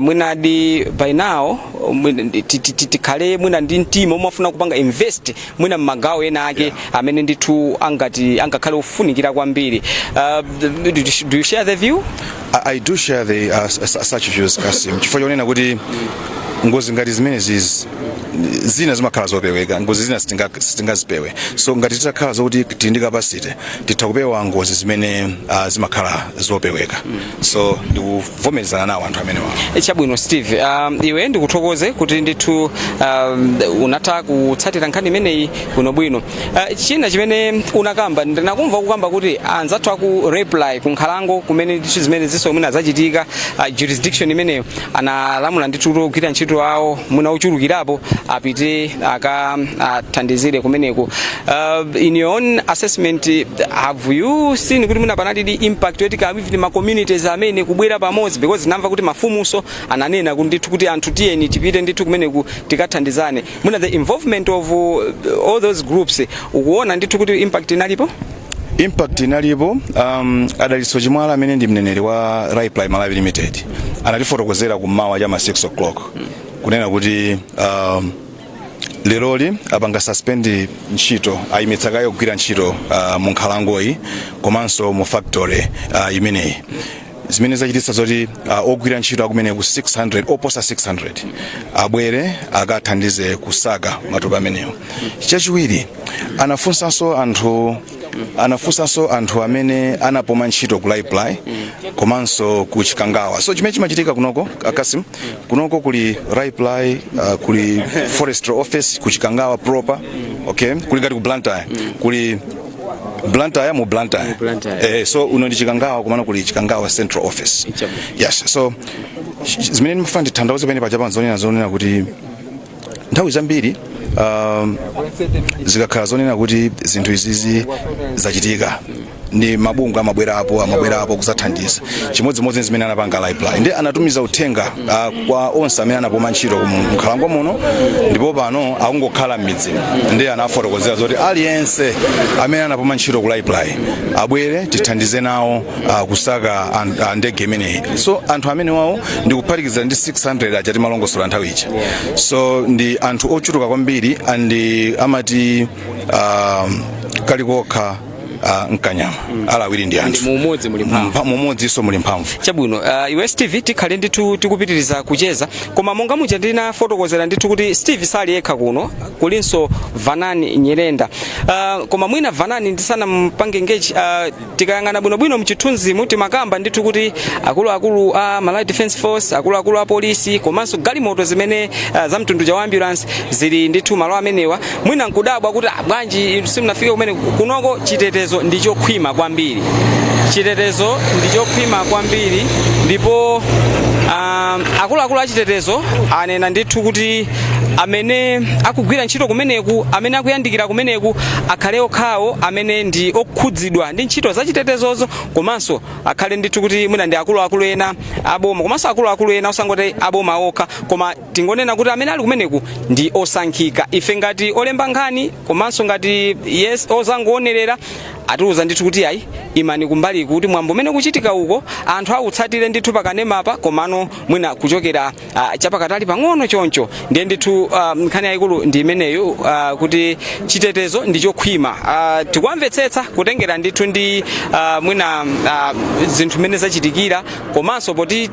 [SPEAKER 2] mwinadi by now tikhale mwina ndi mtima umafuna kupanga invest mwina mmagawo ena ake amene ndithu angati angakhale ofunikira kwambiri. Do you share the view?
[SPEAKER 1] I do share the such views, Kasim, chifukwa chonena kuti ngozi ngati zimenezi zina zimakhala zopeweka, ngozi zina sitingazipewe. So ngati titakhala zokuti tili ndi capacity, titha kupewa ngozi zimene zimakhala zopeweka. So ndikuvomerezana nawo anthu amenewa.
[SPEAKER 2] Chabwino, Steve, iwe ndikuthokoze kuti ndithu unatha kutsatira nkhani imeneyi bwinobwino. China chimene unakamba, ndinakumva kukamba kuti anzathu aku Raiply ku nkhalango kumene ndithu zimene zinso mwina zachitika, jurisdiction imeneyo analamula ndithu ogwira ntchito awo mwina ochulukirapo apite akathandizire kumeneko. In your own assessment, have you seen kuti mwina panalidi impact yoti ka even ma communities amene kubwera pamodzi? Because namva kuti mafumunso ananena kuti ndithu kuti anthu tiyeni tipite ndithu kumeneku tikathandizane. Mwina the involvement of all those groups, ukuona ndithu kuti impact inalipo?
[SPEAKER 1] Impact inalipo. Adalitso Chimwala, amene ndi mneneri wa Raiply Malawi Limited, anatifotokozera kummawa chama 6 o'clock kunena kuti leroli apanga suspend ntchito, ayimitsa kaye kugwira ntchito mu nkhalangoyi komanso mu factory imeneyi, zimene zachititsa zoti ogwira ntchito akumene ku 600, oposa 600, abwere akathandize kusaka matupi amenewo. Chachiwiri, anafunsanso anthu amene anapuma ntchito ku Raiply komanso ku Chikangawa. So chimene chimachitika kunoko, Kasim, kunoko kuli Raiply, kuli forestry office ku Chikangawa proper, okay, kuli ngati ku Blantyre kuli Blantyre mu Blantyre.
[SPEAKER 2] Blantyre.
[SPEAKER 1] So uno ndi Chikangawa, kumana kuli Chikangawa Central Office.
[SPEAKER 2] Chabwino.
[SPEAKER 1] Yes, so zimene ndimafuna ndithandauze pene paja zonena kuti nthawi zambiri zikakhala zonena kuti zinthu izizi zachitika, ndi mabungwe amabwerapo kuzathandiza, chimodzimodzi zimene anapanga Raiply. Ndi anatumiza uthenga kwa onse amene anapuma ntchito mu nkhalango muno, ndipo pano akungokhala m'midzi, ndi anafotokozera zoti aliyense amene anapuma ntchito ku Raiply abwere tithandize nawo kusaka ndege imeneyi. So anthu amene wawo ndikuphatikiza ndi 600 aja timalongosola nthawi ija, so ndi anthu ochuluka kwambiri. Andi amati kalikokha mkanyama alawiri ndi anthu.
[SPEAKER 2] Mumodzi muli mphamvu.
[SPEAKER 1] Mumodzinso muli mphamvu.
[SPEAKER 2] Chabwino, iwe Steve, tikhale ndithu tikupitiriza kucheza, koma monga muja ndinafotokozera ndithu kuti Steve sali yekha kuno, kulinso Vanani Nyirenda. Koma mwina Vanani ndisanampange engage, tikayang'ana bwinobwino mchithunzimu, timakamba ndithu kuti akuluakulu a Malawi Defence Force, akuluakulu a polisi, komanso galimoto zimene za mtundu wa ambulance zili ndithu malo amenewa. Mwina nkudabwa kuti, ah, bwanji simunafike kumene kunoko? Chitetezo ndi chokhwima kwambiri, chitetezo ndi chokhwima kwambiri, ndipo akuluakulu achitetezo anena ndithu kuti amene akugwira ntchito kumeneku, amene akuyandikira kumeneku, akhale okhawo amene ndi okhudzidwa ndi ntchito zachitetezozo, komanso akhale ndithu kuti mwina ndi akuluakulu ena aboma, komanso akuluakulu ena osangoti aboma okha, koma tingonena kuti amene ali kumeneku ndi osankhika. Ife ngati olemba nkhani komanso ngati, yes, ozangoonerera, atiuza ndithu kuti ayi, imani kumbali, kuti mwambo umene kuchitika uko anthu autsatire ndithu pakanemapa, komano mwina kuchokera chapakatali pang'ono choncho. Ndiye ndithu nkhani yayikulu ndi imeneyo, kuti chitetezo ndi chokhwima. Tikuwamvetsetsa kutengera ndithu ndi mwina zinthu mmene zachitikira, komanso poti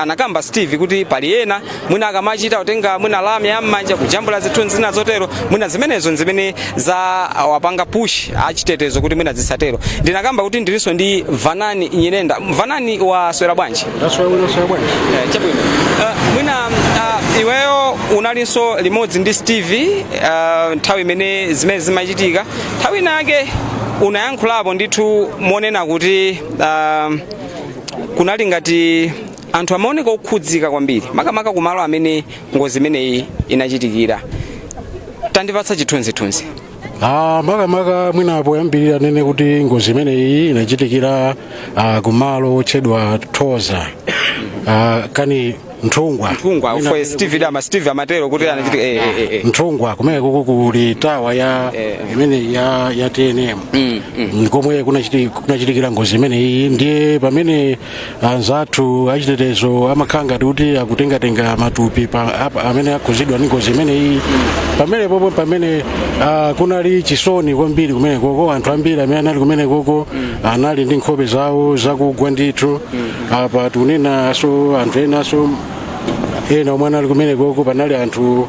[SPEAKER 2] anakamba Steve kuti pali ena mwina akamachita kutenga mwina lamya yam'manja kujambula zithunzi zina zotero, mwina zimenezo nzimene za wapanga push achitetezo kuti mwina zisatero. Ndinakamba kuti ndilinso ndi Vanani Nyirenda. Vanani, waswera bwanji?
[SPEAKER 3] Ndaswera bwanji?
[SPEAKER 2] Chabwino. Mwina iweyo unalinso limodzi ndi Steve nthawi imene zimene zimachitika. Nthawi inake unayankhulapo ndithu monena kuti kunali ngati anthu amaoneka okhudzika kwambiri, makamaka kumalo amene ngozi imeneyi inachitikira. Tandipatsa chithunzithunzi.
[SPEAKER 3] Ah, makamaka mwina poyambirira nene kuti ngozi imeneyi inachitikira kumalo otchedwa Thoza, kani Nthungwa.
[SPEAKER 2] Nthungwa.
[SPEAKER 3] Mwina
[SPEAKER 2] Steve dama Steve amatero kuti anachitika.
[SPEAKER 3] Nthungwa, kumene kuku kuli tower ya imene ya TNM, komwe kunachitikira ngozi imeneyi. Ndiye pamene anzathu achitetezo amakhala ngati kuti akutengatenga matupi amene akhuzidwa ndi ngozi imeneyi, pamene popo pamene kunali chisoni kwambiri kumene koko. Anthu ambiri amene anali kumene koko anali ndi nkhope zawo zakugwa ndithu. Apa tikunenaso anthu enaso ena omwe anali kumene koko, panali anthu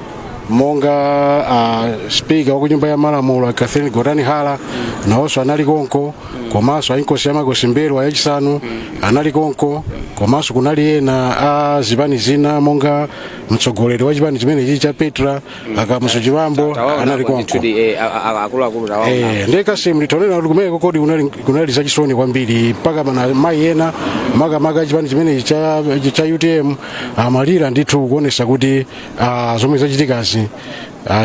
[SPEAKER 3] monga speaker wa kunyumba ya malamulo Catherine Gotani Hala, nawonso anali konko, komanso ainkosi ya Makosi Mbelwa yachisanu anali konko, komanso kunali ena a zipani zina monga mtsogoleri wa chipani chimenechi cha Petra, Akamuzu Chibambo, anali konko.
[SPEAKER 2] Akuluakulu tawaona.
[SPEAKER 3] Ndiye Kasimu, litonena kuti kumene kodi kunali zachisoni kwambiri, mpaka mana mayi ena makamaka chipani chimenechi cha UTM amalira ndithu, kuonesa kuti zomwe zachitikazi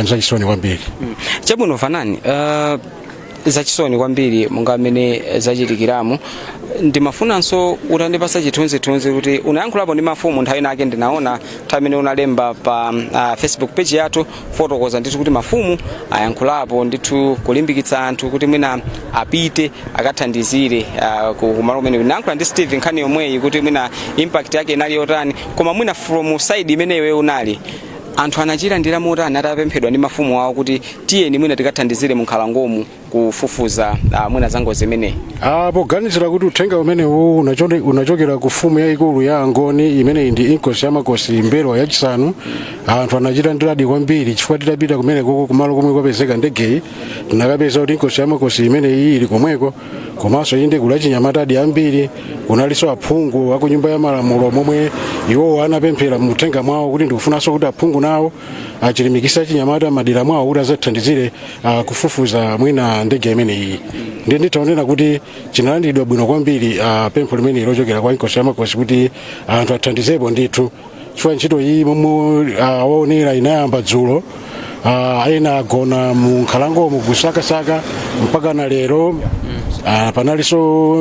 [SPEAKER 3] zachisoni kwambiri.
[SPEAKER 2] Chabwino Vanani, zachisoni kwambiri monga amene zachitikiramo. Ndimafunanso utandipasa chithunzithunzi kuti unayankhulapo ndi mafumu nthawi inake. Ndinaona nthawi imene unalemba pa Facebook page yathu, fotokoza ndithu kuti mafumu ayankhulapo ndithu kulimbikitsa anthu kuti mwina apite akathandizire kumalo kumene. Ndinayankhula ndi Steve nkhani yomweyi kuti mwina impact yake inali yotani, koma mwina from side imene iwe unali, anthu anachilandira motani atapemphedwa ndi mafumu awo kuti tiyeni mwina tikathandizire mu nkhalangomu kufufuza mwina za ngozi imeneyi?
[SPEAKER 3] Poganizira kuti uthenga umenewu unachokera ku mfumu yayikulu ya Angoni, imeneyi ndi Inkosi ya Makosi Mbelwa yachisanu, anthu anachita ndiladi kwambiri, chifukwa titapita kumene koko kumalo komwe kwapezeka ndegeyi, tinakapeza kuti Inkosi ya Makosi imeneyi ili komweko, komanso inde kuli achinyamatadi ambiri. Kunalinso aphungu aku Nyumba ya Malamulo, momwe iwowo anapemphera muthenga mwawo kuti ndikufunanso kuti aphungu nawo achilimikisa achinyamata madera mwawo kuti azathandizire kufufuza mwina ndege imeneyi. Ndiye nditaonera kuti chinalandiridwa bwino kwambiri pempho limene lochokera kwa Inkosi Yamakosi kuti anthu athandizepo ndithu, chifukwa ntchito iyi momwe waonera inayamba dzulo. Ena agona mu nkhalangomo kusakasaka mpaka na lero. Panalinso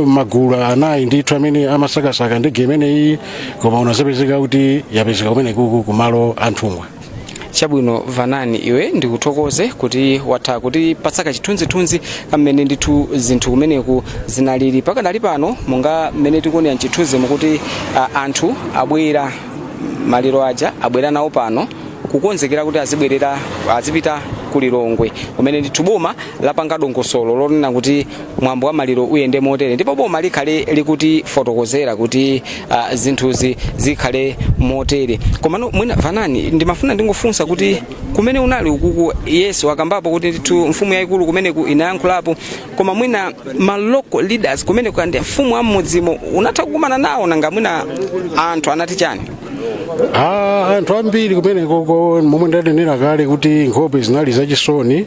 [SPEAKER 3] magulu anayi ndithu amene amasakasaka ndege imeneyi, koma unazapezeka kuti yapezeka kumene kuku kumalo anthumwa.
[SPEAKER 2] Chabwino, Vanani, iwe ndikuthokoze kuti watha kuti patsaka chithunzithunzi kamene ndithu zinthu kumeneku zinalili pakadali pano. Monga mmene tikuonera mchithunzi mukuti anthu abwera, maliro aja abwera nawo pano kukonzekera kuti azibwerera, azipita ku Lilongwe, kumene ndithu boma lapanga dongosolo lonena kuti mwambo wa maliro uyende motere, ndipo boma likhale likutifotokozera kuti zinthuzi zikhale motere. Komano mwina, Vanani, ndimafuna ndingofunsa kuti kumene unali ukuku, yes, wakambapo kuti ndithu mfumu yayikulu kumeneku inayankhulapo, koma mwina ma local leaders kumeneku ndi mfumu am'mudzimo unatha kukumana nawo? Nanga mwina anthu anati chani?
[SPEAKER 3] Anthu ambiri kumenekoko, momwe ndanenera kale kuti nkhope zinali zachisoni,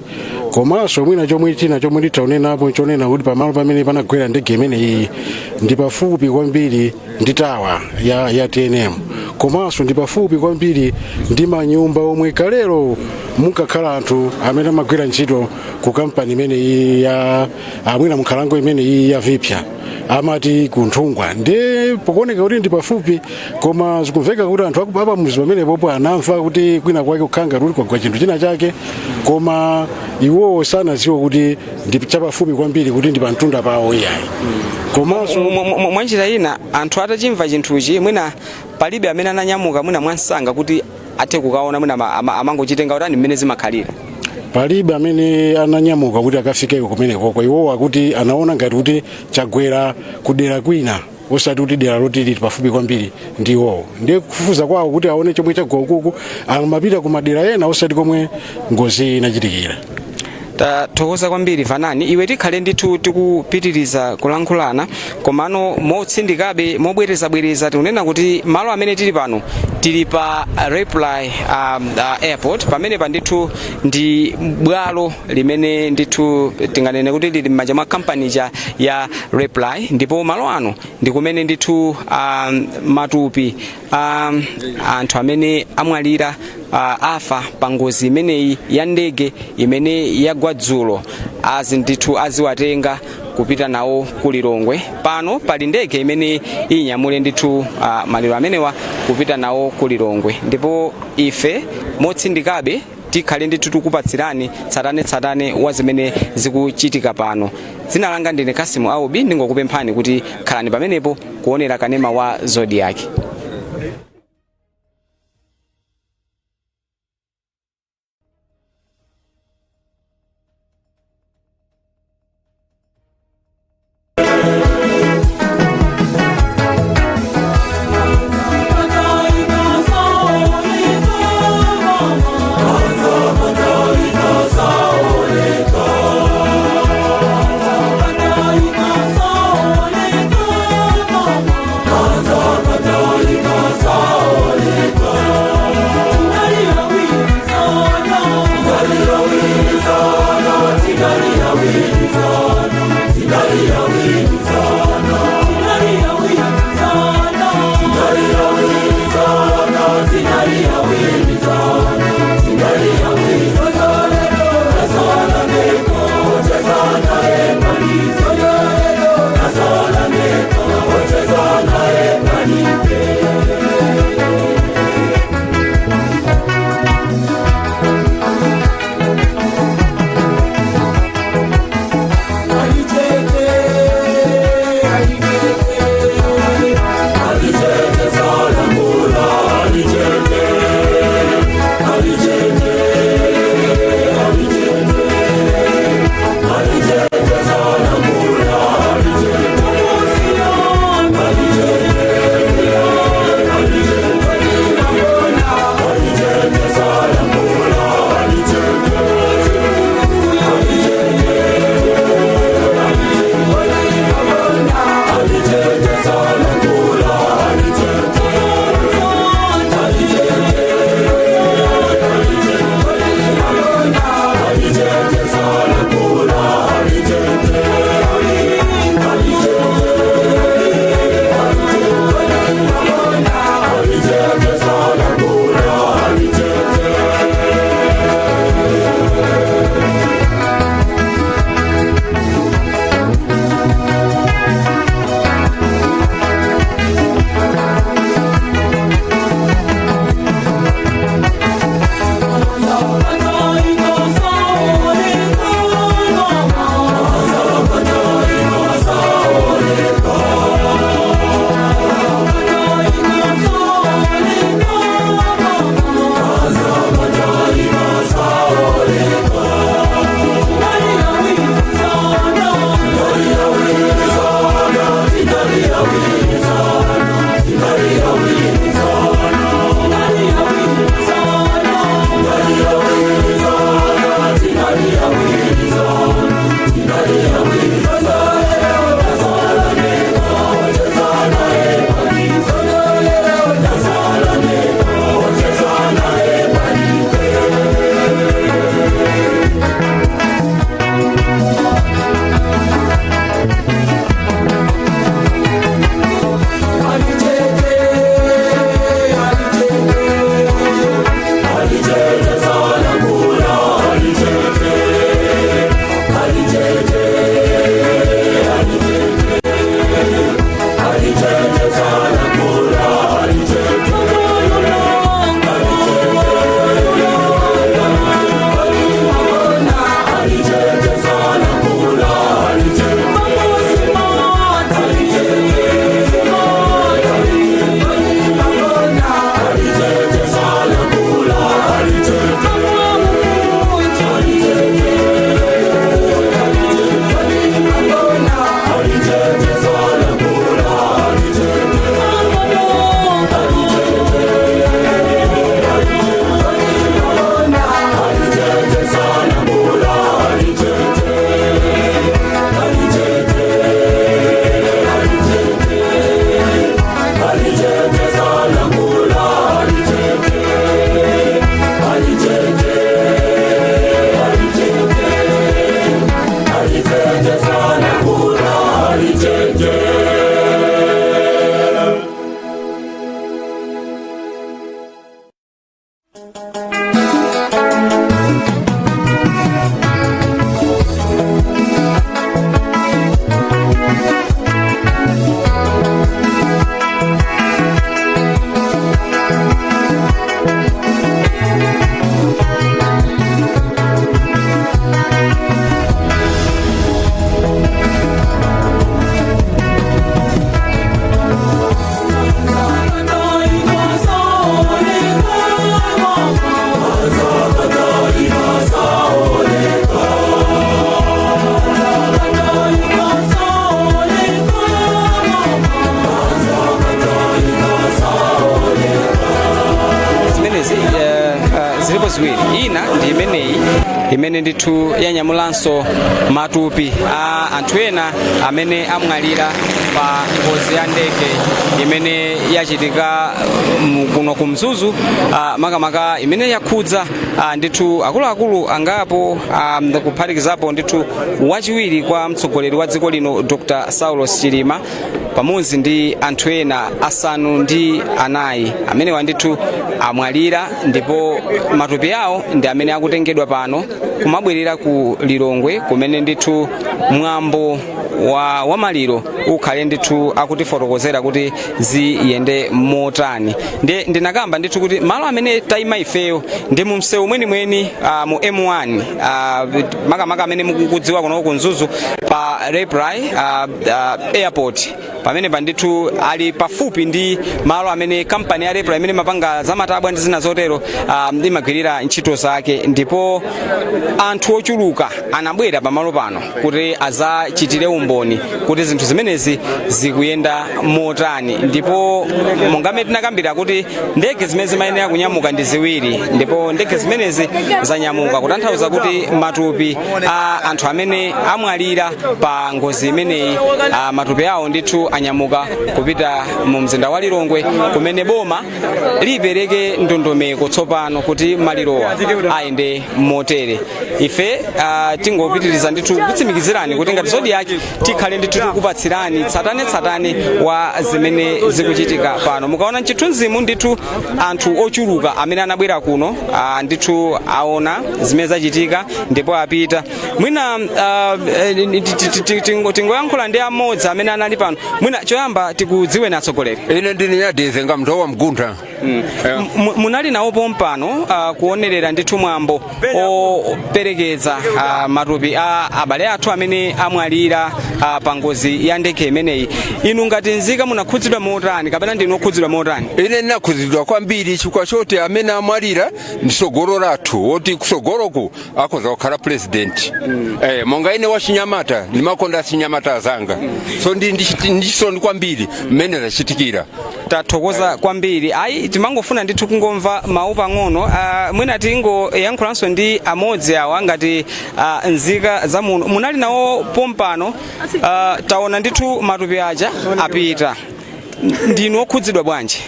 [SPEAKER 3] komanso mwina chomwe china chomwe nditaunenapo nchonena kuti pamalo pamene panagwera ndege imeneyi ndi pafupi kwambiri ndi tower ya TNM, komanso ndi pafupi kwambiri ndi manyumba omwe kalero munkakhala anthu amene amagwira ntchito ku kampani imeneyi ya mwina munkhalango imeneyi ya Viphya, amati kunthungwa. Ndiye pokuoneka kuti ndi pafupi, koma zikumveka kuti anthu apamuzi pamenepopo anamva kuti kwina kwake kukhanga kuti kwagwa chinthu china chake, koma iwowo sanadziwe kuti ndi chapafupi kwambiri, kuti ndi pamtunda pawo, iyayi. Komanso
[SPEAKER 2] Mwanjira ina, anthu atachimva chinthuchi, mwina palibe amene ananyamuka mwina mwansanga kuti athe kukaona, mwina amangochitenga utani mmene zimakhalira?
[SPEAKER 3] Palibe amene ananyamuka kuti akafikeko kumenekoko. Iwowo akuti anaona ngati kuti chagwera kudera kwina, osati kuti dera loti lili pafupi kwambiri ndi iwowo. Ndiye kufufuza kwawo kuti aone chomwe chagwa ukuku, amapita ku madera ena, osati komwe ngozi inachitikira.
[SPEAKER 2] Tathokoza kwambiri, Vanani. Iwe tikhale ndithu tikupitiriza kulankhulana, komano motsindikabe, mobwerezabwereza, tikunena kuti malo amene tili pano, tili pa Raiply Airport. Pamene pa ndithu ndi bwalo limene ndithu tinganene kuti lili m'manja mwa kampani ya Raiply, ndipo malo ano ndi kumene ndithu matupi anthu amene amwalira, afa pa ngozi imeneyi ya ndege imene yagwa dzulo, azi ndithu aziwatenga kupita nawo ku Lilongwe. Pano pali ndege imene inyamule ndithu maliro amenewa kupita nawo ku Lilongwe, ndipo ife motsindikabe tikhale ndithu tikupatsirani tsatanetsatane wa zimene zikuchitika pano. Dzina langa ndine Kasimu Aubi. Ndingokupemphani kuti khalani pamenepo kuonera kanema wa Zodiak. ziwiri. Ina ndi imeneyi imene ndithu yanyamulanso matupi a anthu ena amene amwalira pa ngozi ya ndege imene yachitika kuno ku Mzuzu, makamaka imene yakhudza ndithu akuluakulu angapo, kuphatikizapo ndithu wachiwiri kwa mtsogoleri wa dziko lino, Dr Saulos Chilima, pamodzi ndi anthu ena 94 amenewa ndithu amwalira, ndipo matupi awo ndi amene akutengedwa pano kumabwerera ku Lilongwe, kumene ndithu mwambo wa maliro ukhale ndithu akutifotokozera kuti ziyende motani. Ndi ndinakamba ndithu kuti malo amene tayima ifeyo ndi mu msewu mwenimweni, mu M1, makamaka amene mukudziwa kuno ku Mzuzu pa Raiply Airport. Pamene ndithu ali pafupi ndi malo amene kampani ya Raiply, imene mapanga zamatabwa ndi zina zotero, imagwirira ntchito zake. Ndipo anthu ochuluka anabwera pamalo pano kuti azachitire umboni kuti zinthu zimenezi zikuyenda motani. Ndipo monga tinakambira kuti ndege zimene zimayenera kunyamuka ndi ziwiri, ndipo ndege zimenezi zanyamuka, kutanthauza kuti matupi a anthu amene amwalira pa ngozi imeneyi, matupi awo ndithu anyamuka kupita mu mzinda wa Lilongwe, kumene boma lipereke ndondomeko tsopano kuti malirowa ayende motere. Ife tingopitiriza ndithu kutsimikizirani kuti ngati Zodiak tikhale ndithu tikupatsirani tsatanetsatane wa zimene zikuchitika pano. Mukaona mchithunzimu ndithu anthu ochuluka amene anabwera kuno, ndithu aona zimene zachitika ndipo apita. Mwina tingoyankhula ndi amodzi amene anali pano. Mwina choyamba tikudziweni, atsogoleri.
[SPEAKER 4] Ine ndine Nyadeze nga mntu wa Mguntha.
[SPEAKER 2] Munali nawo pompano kuonerera ndithu mwambo operekeza matupi a abale athu amene amwalira pa ngozi ya ndege imeneyi. Inu ngati nzika munakhudzidwa motani, kapena ndinu okhudzidwa motani?
[SPEAKER 4] Ine ndinakhudzidwa kwambiri chifukwa choti amene amwalira ndi sogolo lathu, woti kusogoloku akhoza kukhala president. Monga ine wachinyamata, ndimakonda chinyamata zanga, so ndi chisoni kwambiri mmene zachitikira.
[SPEAKER 2] Tathokoza kwambiri. Ayi, timangofuna ndithu kungomva mawu pang'ono. Mwina tingoyankhulanso ndi amodzi awa ngati nzika za muno, munali nawo pompano. Taona ndithu matupi aja apita, ndinu okhudzidwa bwanji?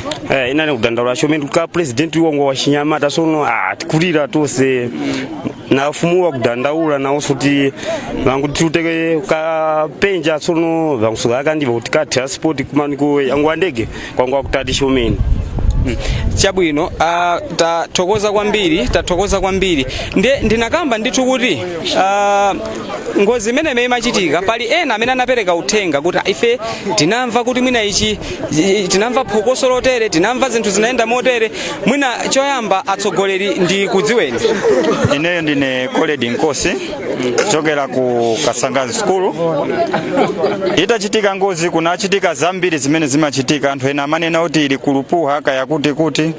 [SPEAKER 5] Inani kudandaula chomene ka president wongo wa chinyamata, sono tikulira tonse nafumuwa kudandaula nawonso kuti vangu tiuteke kapenja, sono vangusuka akandiva kuti ka transport kumaniko yangu wa ndege kwangu akutati chomene.
[SPEAKER 2] Chabwino, tathokoza kwambiri, tathokoza kwambiri. Ndiye ndinakamba ndithu kuti ngozi imene imene imachitika, pali ena amene anapereka uthenga kuti ife tinamva kuti mwina ichi tinamva phokoso lotere, tinamva zinthu zinaenda motere. Mwina choyamba, atsogoleri, ndi kudziweni.
[SPEAKER 6] Ineyo ndine Koledi Nkosi kuchokera ku Kasangazi School. Itachitika ngozi, kunachitika zambiri zimene zimachitika. Anthu ena amanena kuti ili kulupuha kaya kuti kuti,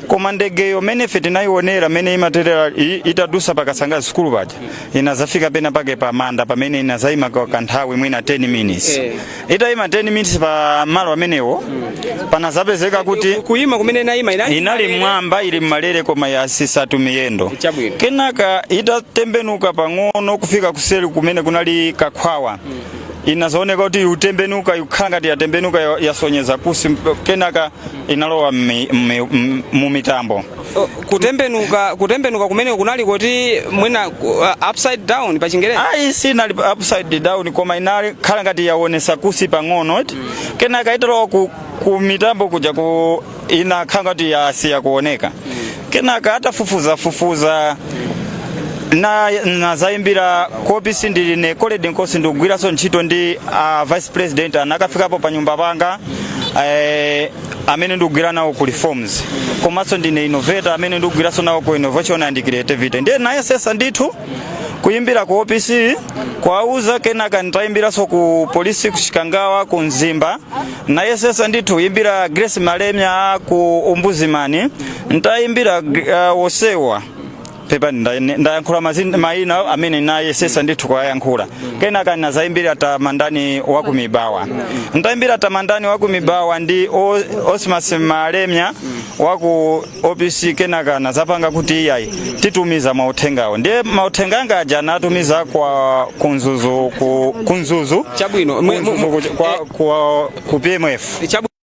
[SPEAKER 6] koma ndegeyo mene ife tinayionera mene imaterera itadusa pa Kasangazi School paja, inazafika pena pake pa manda pamene inazayima kwa kanthawi mwina 10 minutes. Itayima 10 minutes pa malo amenewo, panazapezeka kuti
[SPEAKER 2] Kuyima kumene inayima inali
[SPEAKER 6] inali mwamba, ili mmalere, koma yasisatu miyendo. Kenaka itatembenuka pang'ono kufika kuseri kumene kunali kakhwawa, inazooneka kuti utembenuka, ikukhala ngati yatembenuka, yasonyeza kusi. Kenaka inalowa mu mitambo.
[SPEAKER 2] Oh, kutembenuka kumene kunali kuti mwina upside down pa Chingerezi?
[SPEAKER 6] Ayi, sinali upside down, koma inali khala ngati yaonesa kusi pang'ono eti. Kenaka italowa ku mitambo kuja ku inakhala ngati yasiya kuoneka. Kenaka atafufuza fufuza na nazayimbira kopisi. Ndine Koledi Nkosi, ndikugwiranso ntchito ndi vice president anakafikapo pa nyumba panga, amene ndikugwira nawo ku reforms, komanso ndine innovator amene ndikugwiranso nawo ku innovation and creativity. Ndiye nayesesa ndithu kuyimbira ku OPC kwauza, kenaka nditayimbiranso ku polisi ku Chikangawa, ku Mzimba, nayesesa ndithu kuyimbira Grace Malemya ku Ombudsman, ntayimbira wosewa. Pepani, ndayankhula mayina amene nayesesa ndithu kuwayankhula. Kenaka nazayimbira Tamandani wa ku Mibawa. Ndayimbira Tamandani wa ku Mibawa ndi Osmas Malemya wa ku OPC. Kenaka nazapanga kuti iyayi, titumiza mauthengawo. Ndiye mauthenga anga aja anatumiza kwa ku Mzuzu, ku Mzuzu.
[SPEAKER 2] Chabwino.
[SPEAKER 6] Ku Mzuzu, kwa ku PMF.
[SPEAKER 2] Chabwino.